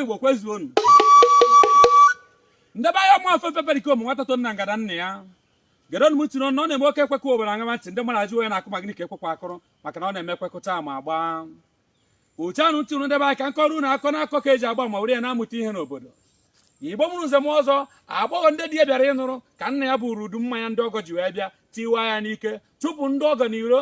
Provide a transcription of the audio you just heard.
Igbo kwezuonu. Ndebe anya ọmụ afefe perikom nwata to nna ngada nna ya gedonu m tinye ọnụ. Ọ na-eme oke ekwekọ obodo aṅama ntị. Ndị mmadụ ajụ onye na-akụ ma gịnị ka ekwekwa akụrụ, maka na ọ na-eme ekwekọta ma agba uchanụ ntị unu. Ndebe anya ka nkọrọ unu akọ na-akọ ka eji agba ma were ya na-amụta ihe n'obodo Igbo. Mụrụ nze m ọzọ, agbọghọ ndị di ya bịara ịnụrụ ka nna ya buru udu mmanya ndị ọgọ ji wee bịa tiwa ya n'ike, chụpụ ndị ọgọ n'iro.